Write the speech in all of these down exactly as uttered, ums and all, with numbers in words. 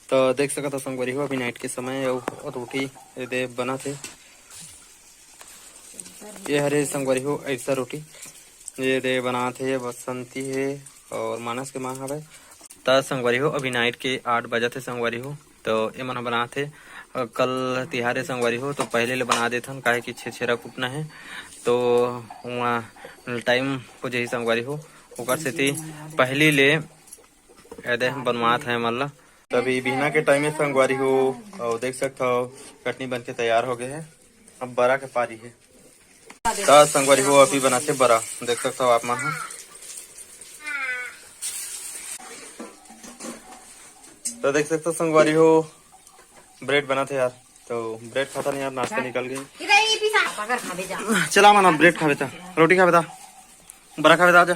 तो देख सकत हो संगवारी हो, अभी नाइट के समय अउ रोटी ये दे बनत हे। ये हरे संगवारी हो अरसा रोटी, ये दे बनात हे बसंती हे अउ मानस के माँ हवे। त संगवारी हो, अभी नाइट के आठ बजत हे संगवारी हो, तो ये मन ह बनात हे। अ, कल तिहार हे संगवारी हो, तो पहले ले बना देथन, काहे कि छेरछेरा कुटना हे, तो वहाँ टाइम हो जाही संगवारी हो, ओकर सेती पहली ले एदे बनवात हे मन ला। तभी बिहना के टाइम हे संगवारी हो, अउ देख सकत हो कटनी बन के तैयार हो गए हे। अब बरा के पारी हे। त संगवारी हो, अभी बनाथे बरा, देख सकत हो आप मन ह। तो देख सकत हो संगवारी हो, ब्रेड बनाथे यार। तो ब्रेड खाता नहीं यार, नाश्ता निकल गई। चला मना ब्रेड खाबे ता, रोटी खाबे ता, बरा खाबे ता, आजा।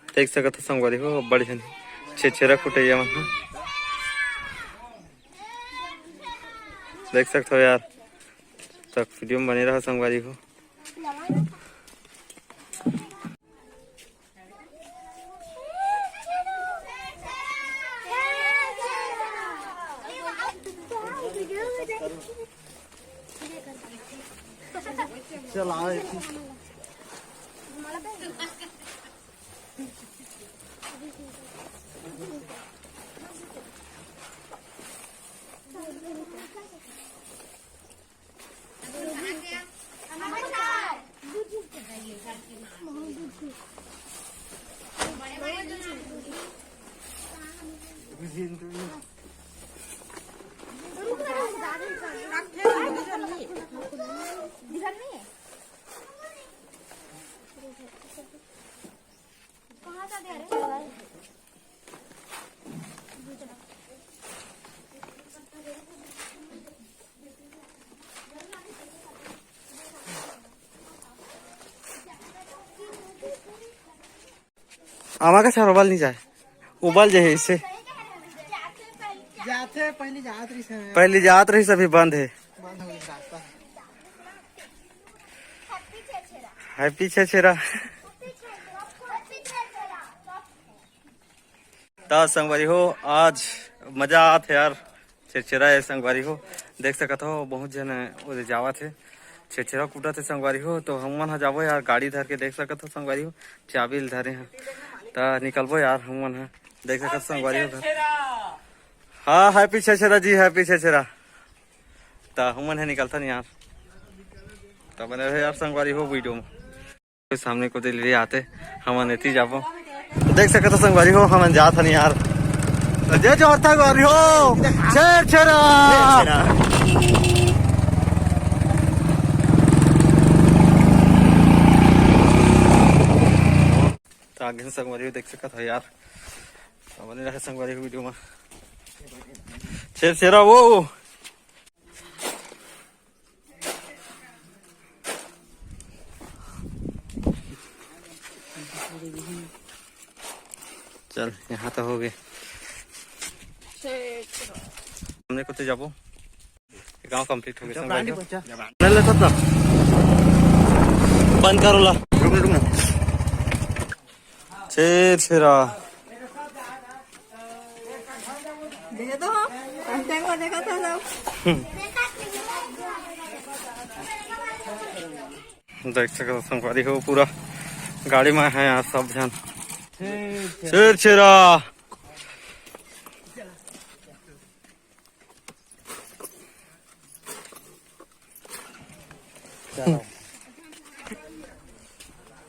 देख सकत हो संगवारी हो, अब्बड़ झन छेरछेरा कुटइया मन ह। देख सकत हो यार, तक वीडियो में बने रहा संगवारी हो। चल, आ, एक आमा का चार उबाल नहीं जाए, उबाल जाए इससे। जाथे, पहली जात रही से। पहली जात रही, सभी बंद है। बंद हो गया रास्ता। हैप्पी छेरछेरा। त संगवारी हो, आज मजा आत हे यार, छेरछेरा हे संगवारी हो। देख सकत हो, बहुत झन ओदे जावत हे, छेरछेरा कूटत हे संगवारी हो। तो हमन ह जाबो यार, गाड़ी धर के, देख सकत हो संगवारी हो, चाबी ल धरे ह, त निकलबो यार हमन ह। देख सकत हो संगवारी हो घर। हाँ, हैप्पी छेरछेरा जी, हैप्पी छेरछेरा। त हमन ह निकलथन यार, त बने रहे यार संगवारी हो वीडियो में। सामने को दिल भी आते, हमन एती जाबो। देख सकत हो संगवारी हो, हमन जात हन यार। जय जोहार संगवारी हो, छेरछेरा। त आगे संगवारी हो, देख सकत हो यार, बने रहे संगवारी हो वीडियो में। छेरछेरा वो। चल, यहाँ तो हो गए। हमने कुछ जाबो। ये गांव कंप्लीट हो गया, संगवारी हो। नहीं लेता था। बंद करो ला। रुक, रुक ना। छेर छेरा। दे दो, हम टाइम का देखा था सब। देख सकत हो संगवारी हो, पूरा गाड़ी में है यार सब झन। छेर छेरा।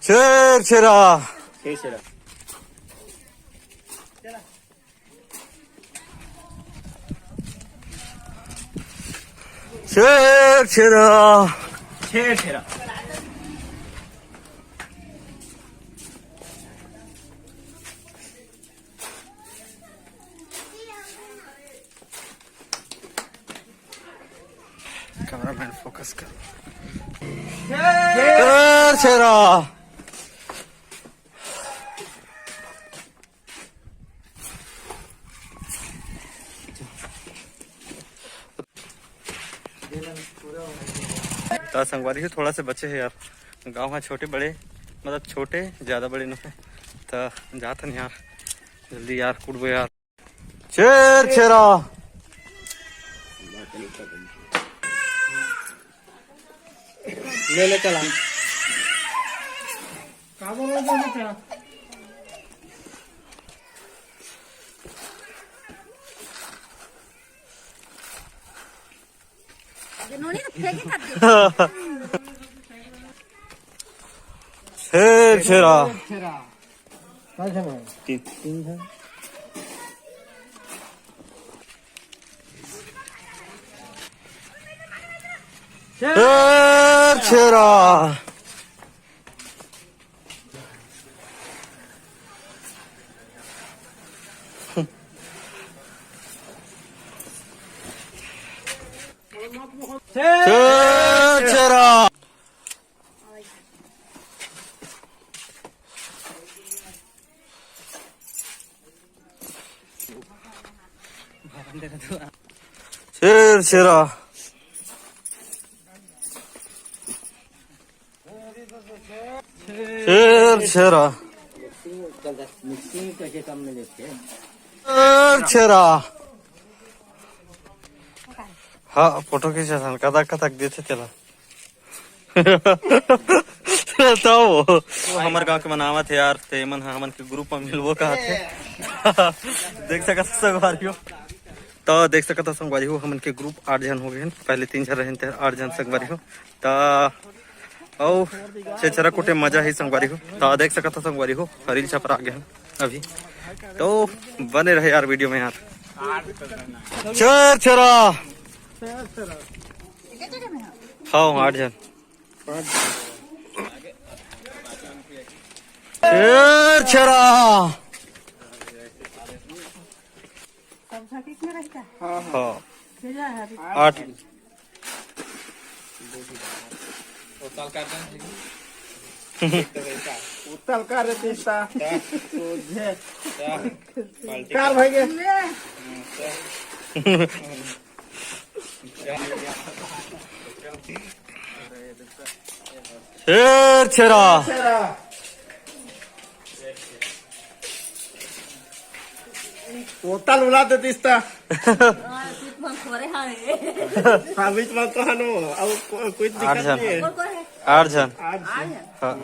छेर छेरा। छेर छेरा। छेर छेरा। छेर छेरा। कैमरामैन फोकस कर। छेर छेरा। त संगवारी हो, थोड़ा से बचे हे यार, गांव ह छोटे बड़े, मतलब छोटे, ज्यादा बड़े नोहे। त जात हन यार, जल्दी यार, कुटबो यार। छेर छेरा। ले ले चला। का बोलो, बोलो तेरा। छेर छेरा। छेरा। तीन। तीन है। छेर छेरा। छेर छेरा। छेर छेरा। छेर छेरा। छेर छेरा। हाँ, फोटो खींचा था, कतक कतक देथे तेला। तब वो हमर गांव के मनावत हे यार, ते मन ह हमन के ग्रुप में मिलबो कहत हे। देख सकत हो संगवारी हो, तो देख सकत हो संगवारी हो, हमन के ग्रुप आठ झन हो गए हैं। पहले तीन झन रहे थे, आठ झन संगवारी हो। त अउ छेरछेरा कुटे मजा ही संगवारी हो। त देख सकत हो संगवारी हो, हरील छपरा आ गए हैं अभी। तो बने रहे यार वीडियो में यार। छेरछेरा। हाँ, आठ झन। छेरछेरा। हाँ। आठ। उतल का रे तीस्ता। सोझे। कार भाई के। छेरछेरा। उतल उला दे तीस्ता। हाँ, बीच में तो हनो, अब को-, कुछ दिक्कत नहीं है। आठ झन। आठ झन। हाँ।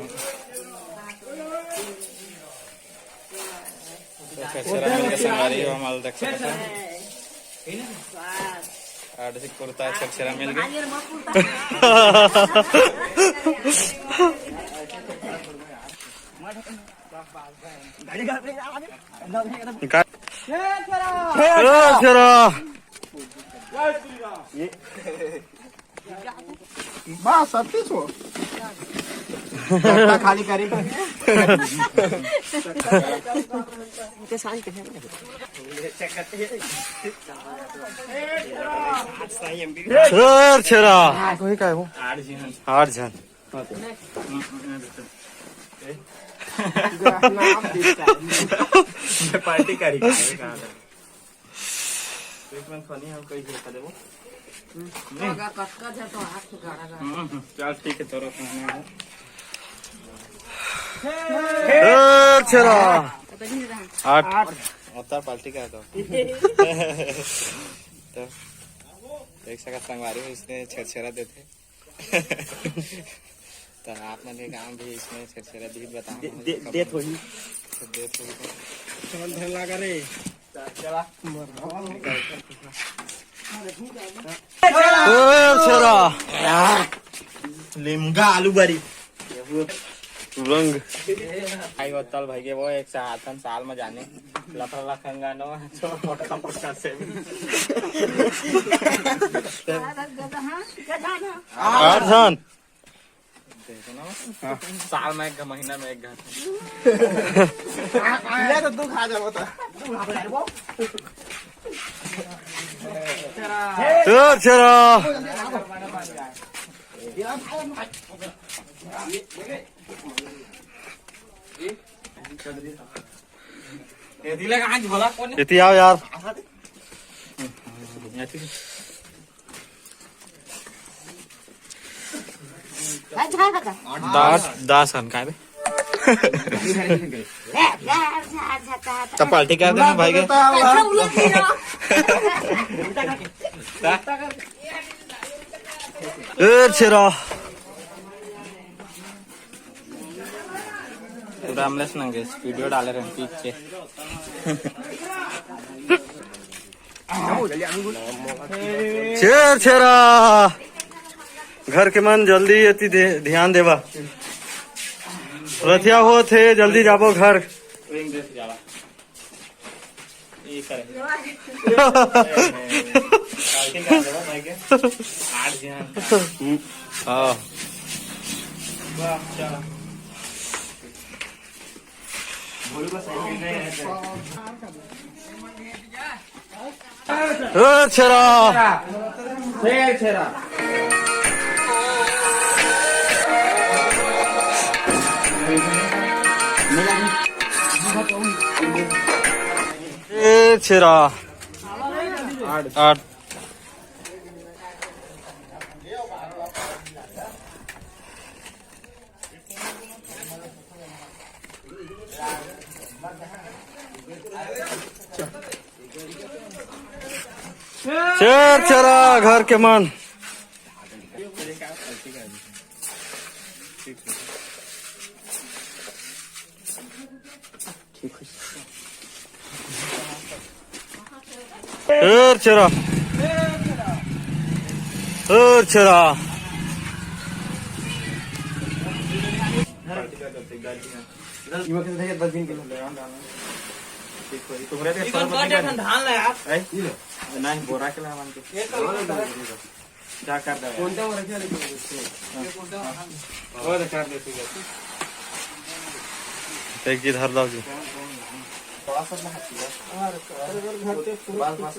छेरछेरा मिल के संगवारी हो, हमन देख सकत हन। आठ झन कुर्ता छेरछेरा मिल गे। का? छेरछेरा। बस, अब किस हो? गड्ढा खाली करी। छेरछेरा। हाँ, कोई का है वो? आठ झन। आठ झन। नाम दिखता है। पार्टी करी, खाए का। एक मन खानी हम कहीं देखा देबो। अगर कटका जा तो हाथ गाड़ा गाड़ा। हम्म, हम्म, चल ठीक है, तोरा खाना है। ए, छेरा। आठ। आठ। उतना पार्टी का तो। तो एक सका संगवारी में इसने छेरछेरा देथे। तो आप मन के गांव भी इसमें छेरछेरा भी बताओ। दे, दे, देत होही। तो देत होही तो। चल, धर लगा रे। चला। ए, छेरा। लिमगा आलू बरी। रंग। भाई वो तल भाई के वो एक सा-, आथन साल में जाने। लफड़ा लखंगा नो, छोड़ मोटका मोटका से। आठ झन। देखो ना, साल में एक घ-, महीना में एक घर। ये तो तू खा जाबो त। ए, छेरा। ये दिले कहाँ झोला कौन है? एती आओ यार। अच्छा, बता। दास, दास हन काय बे? ले, ले, अच्छा, अच्छा, अच्छा, अच्छा। तब पार्टी कर देना भाई के। अच्छा, उलट नहीं रहा। ए, छेरा। पूरा हमले से नंगे वीडियो डाले रहे पीछे। छेर छेरा, घर के मन जल्दी एती दे-, ध्यान देवा। रथिया होत हे, जल्दी जाबो घर। ये करे। पार्टी कर देबो भाई के। आठ जन। हाँ। वाह, चलो। बोलो बस, ऐसे ही नहीं रहते। ओ छेरा। छेरा, छेरा। ए छेरा। आठ। छेर छेरा घर के मन। छेर छेरा। छेर छेरा। इमा के दस दिन के लिए। ठीक हो, तुम्हारे पे ये कौन काटे अपन धान ला यार? नहीं, बोरा के ला मन के। क्या कर दे? कोणत्या वर्षाला? वो तो कर दे, ठीक है। एक जी धर लो जी। थोड़ा सा ना हट गया। अरे, अरे, घर के बस, बस।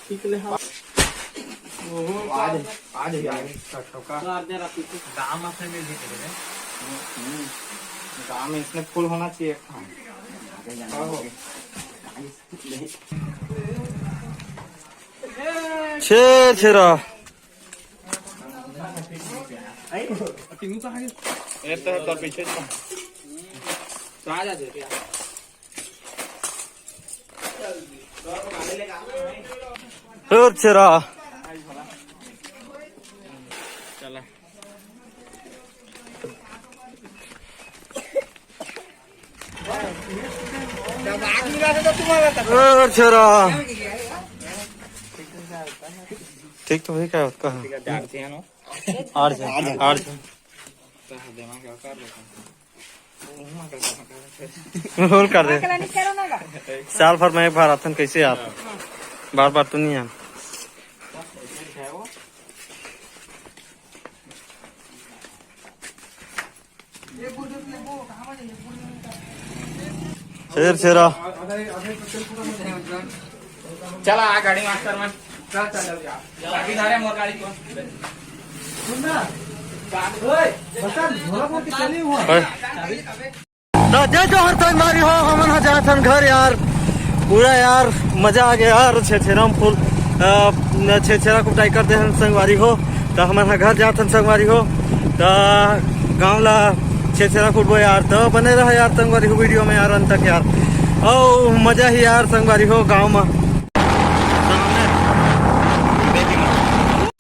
ठीक ले, हाँ। आज, आज ही आए, कटो का। तो अर्धे रात को। दाम अपने मिल जी करे। हम्म। दाम इसमें फुल होना चाहिए। हाँ। छेर छेरा। ये तो, तो पीछे तो। तो आ जा दे। छेर छेरा। चला। छेर छेरा। ठीक तो भाई, क्या होता है? आठ जन, आठ जन। बोल कर दे। साल भर में एक बार आथन, कैसे यार? बार बार तो नहीं आन। छेर छेरा। चला, आ गाड़ी मास्टर मन। चल, चल, चल, जा। गाड़ी धरे मोर गाड़ी को। सुन ना। ओए, बता, झोला भर के चली हुआ। ओए। तो जय जोहार संगवारी हो, हमन ह जात हन घर यार। पूरा यार मजा आ गया यार, छेरछेरा में फुल, अ, छेरछेरा कुटाई कर दे हन संगवारी हो। त हमन ह घर जात हन संगवारी हो, त गाँव ला छेरछेरा कुटबो यार। त बने रहा यार संगवारी हो वीडियो में यार अंत तक यार, अउ मजा ही यार संगवारी हो गाँव में।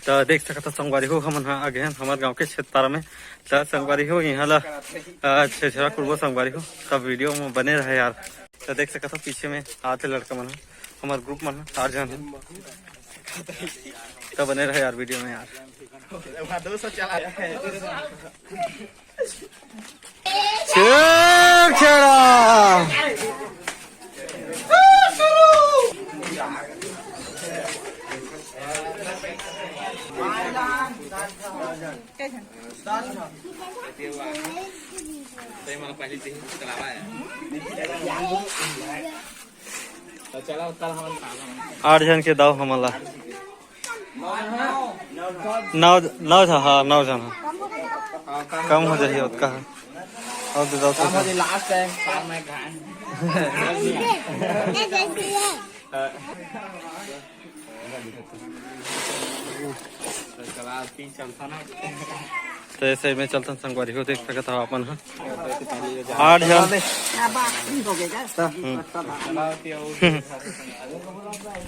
त देख सकत हो संगवारी हो, हमन ह आ गे हन हमर गाँव के छेरछेरा में। त संगवारी हो, इहाँ ला, अ, छेरछेरा कुटबो संगवारी हो, त वीडियो में बने रहे यार। त देख सकत हो पीछे में आत हे लड़का मन ह, हमर ग्रुप मन ह, आठ झन हे। त बने रहे यार वीडियो में यार। छेरछेरा। आठ झन के दाव हमन ला। नौ, नौ झन, हाँ, नौ झन, हाँ। कम हो जाही, ओतका है। और दे दो तो। लास्ट है, साल में खाए। तो ऐसे में चलथन संगवारी हो, देख सकत हो अपन ह। आठ झन। हम्म।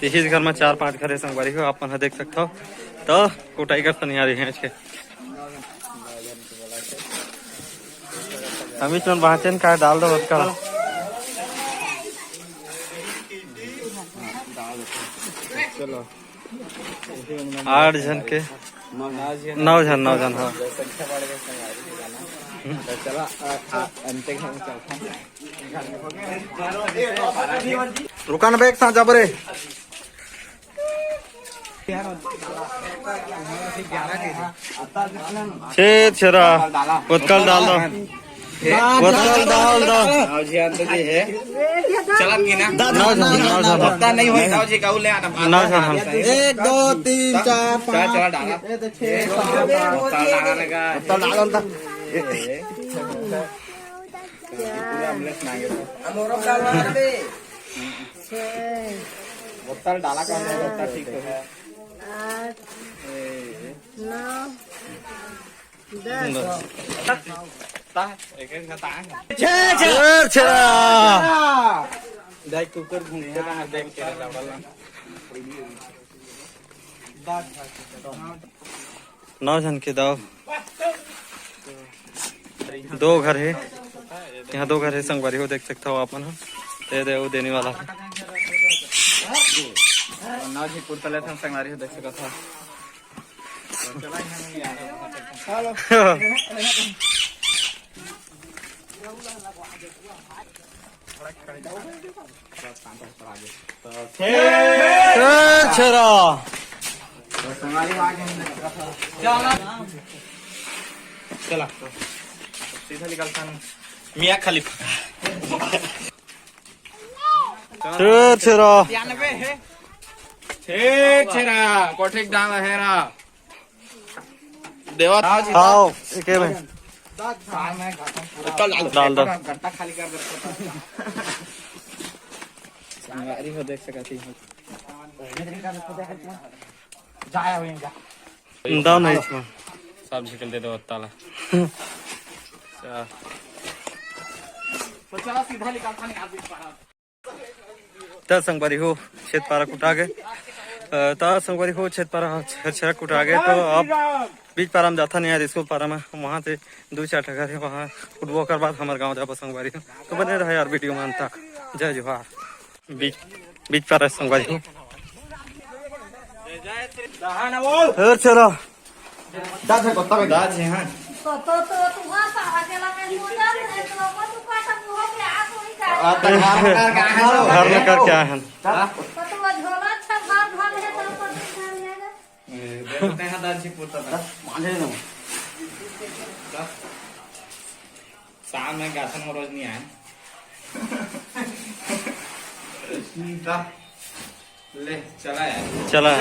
इही घर में चार पांच घर हे संगवारी हो, अपन ह देख सकत हो। तो कुटाई करथन यार, इही के। अमित मन बाँचेन का डाल दो ओतका। चलो। आठ झन के। नौ झन, नौ झन, हाँ। रुका ना बे, एक साथ जाबो रे। छेरछेरा, ओतका ल डाल दो। ओतका ल डाल दो। नौ झन, नौ झन। एक, दो, तीन, चार, पाँच। छः, बोतल डाला का है, बोतल ठीक है। आठ, नौ, दस। छेरछेरा। देख, कुकर घूम के बाहर देख के लौड़ल। नौ झन के दाव। दो घर हे, यहाँ दो घर हे संगवारी हो, देख सकत हो आप मन ह। ये दे, वो देने वाला है। नौ झन कुर्ता लेथन संगवारी हो, देख सकत हो। छेरछेरा। चला, सीधा निकलथन मियाँ खलीफा। छेरछेरा। छेरछेरा, कोठे के डाल हेरा। देवा। आओ, एके में। डाल दो। गट्टा खाली कर दे। संगवारी हो, देख सकत ही। जाया हो, जा। दाव नहीं इसमें। सब झिकल दे दो ताला। अच्छा। तो चला सीधा निकाल, खाने आदमी पारा। त संगवारी हो, छेरछेरा कुटा गे। अ, त संगवारी हो, छेरछेरा, छेरछेरा कुटा गे। तो अब बीच पारा में जाथन यार, स्कूल पारा में, वहाँ से दो चार ठा घर हे, वहाँ कुटबो, ओकर बाद हमर गाँव जाबो संगवारी हो। तो बने रहे यार वीडियो में अंत तक। जय जोहार। बीच, बीच पारा संगवारी हो। छेरछेरा। दाज हे, कुत्ता में दाज हे, हाँ। तो, तो, तो, तू हाँ, सारा केला में मुंह डाल रहे, तो अपन तू काटा मुंह पे आ कोई का। आ, तो घर में करके आए हैं, घर में करके आए हैं। हाँ? तो तू झोला अच्छा घर, घर है, तो अपन घर में है। ए, देखते हैं, दाज जी पूछता था। माने ना। शाम में गासन में रोज नहीं आए। ले, चला यार। चला।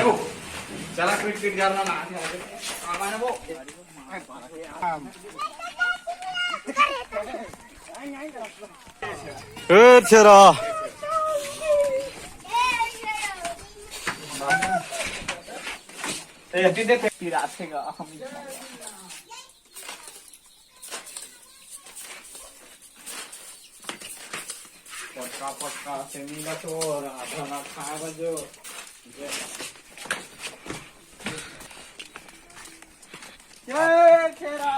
चला, पीट पीट गाल ना, ना, आवाज वो। ए, छेरछेरा। एती दे पिराथे गा, हम पक्का पक्का से मिला तो राधा ना खाए बजो। जय छेरा।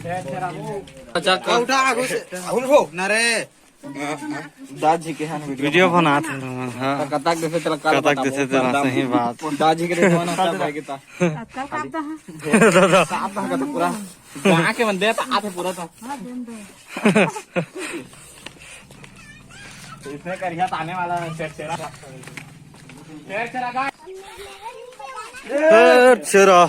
जय छेरा वो। अच्छा, उठा, आगू से। हुन हो, ना रे। दाजी के हन वीडियो वीडियो बनात हन हमन, हाँ। कतक देसे तेला काल कतक बताबो, देसे तेला, बताबो। सही बात। दाजी के देखो ना, सब भाई के ता। कतका काटता है? दादा। साफ भागा तो पूरा। जहाँ के मन दे ता आते पूरा ता। हाँ, दे दे। इसमें करिया ताने वाला है, छेरछेरा। छेरछेरा का? छेरछेरा।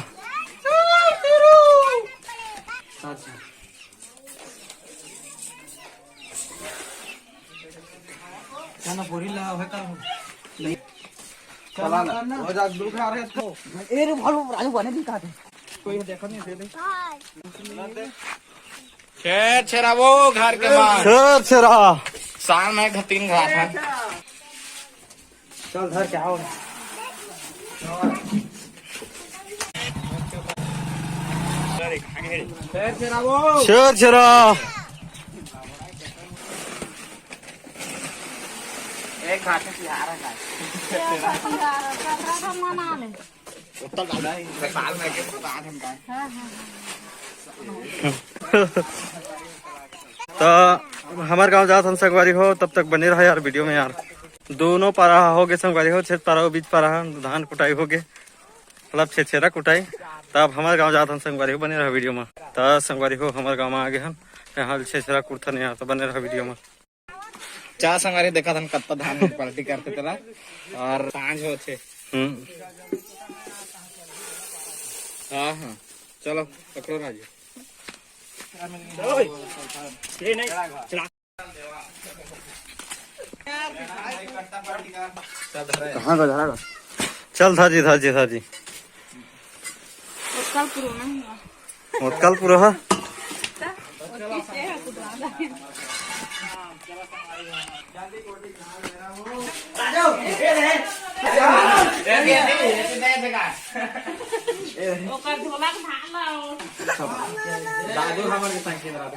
चला ना, पूरी ला, ओहे कर। नहीं। चला ना। हो जा, दू खा रहे तो। ए रे, भालू, राजू बने भी कहा थे। कोई देखो नहीं, दे दे। छेरछेरा वो घर के बाहर। छेरछेरा। साल में घ-, तीन घाट है। चल, धर के आओ। छेरछेरा। एक घाट में तिहार है, घाट। ये सब तिहार है, सब रहा था मना ले। उत्तर डालना है, साल में के पता है हमका। हाँ, हाँ, हाँ। तो हमार गांव जात हन संगवारी हो, तब तक बने रहा यार वीडियो में यार। दोनों पारा हो गए संगवारी हो, छेद पारा हो, बीच पारा हो, धान कुटाई हो गए, मतलब छेरछेरा कुटाई। तब हमार गांव जात हन संगवारी हो, बने रहा वीडियो में। तो संगवारी हो, हमार गांव में आ गए हन, यहाँ छेरछेरा कुटथन यार, तो बने रहा वीडियो में। चार संगवारी देखा था कत्ता धान पार्टी करते तेला और सांझ होथे। हम्म। हाँ, हाँ, चलो पकड़ो राजू। ये नहीं, चला। कहाँ का धरा? चल धाजी, धाजी, धाजी। कल पुराना हुआ। मोतकालपुर ह। ओकर ढोलक भाला हो। दादू हमर के संग खेल रहा था।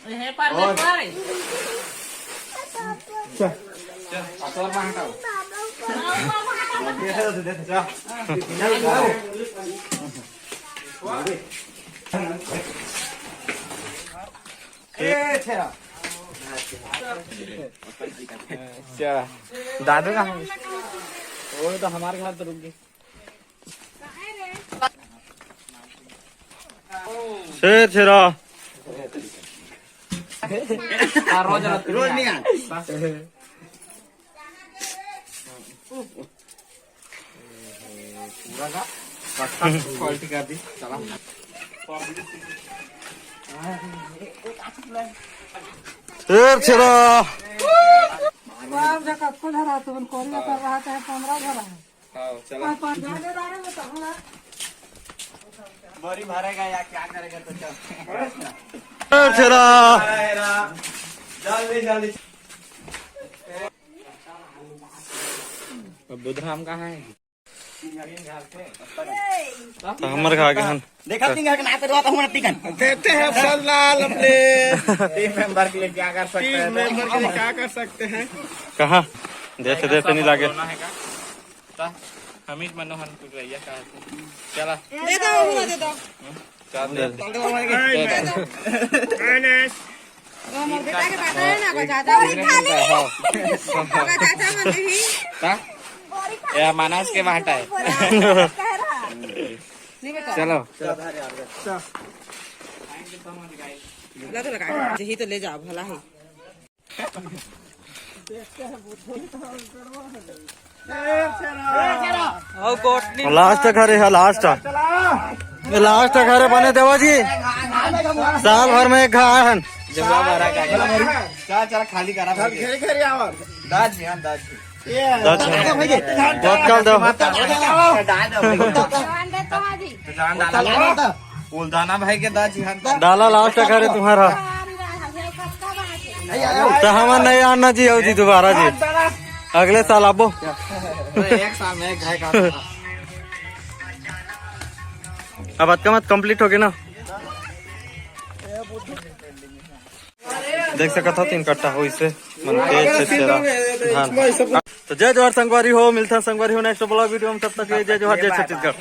हे परमेश्वर। चल, चल, आ तोर मां हटाओ। दे दे, दे दे, जा। ए, छेरा। अच्छा, दादू कहाँ है? वो तो हमारे घर तो रुक गए। छेरछेरा। हाँ, रोज रात को रोज नहीं आता। पूरा का पक्का क्वालिटी कर दी। चला। छेरछेरा। बाप रे, कतको धरा तुमन कोरिया कर रहा, चाहे पंद्रह धरा है। हाँ, चला। बड़ी भरेगा या क्या करेगा तो चल। ए, छेरा। जल्दी, जल्दी। अब बुधराम कहाँ है? तो हमर खा के हन। देखा तीन घर के नाम पे दवा तो हम तीन। देते हैं फल लाल अपने। टीम मेंबर के लिए क्या कर सकते हैं? टीम मेंबर के लिए क्या कर सकते हैं? कहाँ? देते, देते नहीं लागे। कोरोना है का? ता, हमीद मनोहर कुटरैया का है। चला। दे दो, वो दे दो। हम्म? चल दे। दे दो। तो हमर बेटा के बाटा है ना, बजाता है। बजाता मन नहीं। ता? या मानस के बाटा है। नहीं बेटा। चलो। ला तो लगा, यही तो ले जाओ, भला है। और कोट नहीं। लास्ट घर है, लास्ट। ये लास्ट घर है बने देवा जी। साल भर में एक घर आए हन। जुमला मारा का। चल, चल, खाली करा। चल, घेरे, घेरे आवा। दाज जी, हाँ, दाज जी। दाज जी। बहुत कल दो। डाल दो भाई। तो जान डाला। उल्दाना भाई के दाज जी, हाँ। डाला लास्ट घर है तुम्हारा। तो हमार नहीं आना जी, आओ जी दोबारा जी। अगले साल आबो। एक साल में एक घर का। अब अतका मत कंप्लीट हो गे ना। देख सकत हो, तीन कट्टा होइसे मन के छेरछेरा धान। तो जय जोहार संगवारी हो, मिलथन संगवारी हो नेक्स्ट ब्लॉग वीडियो में। तब तक के लिए जय जोहार, जय छत्तीसगढ़।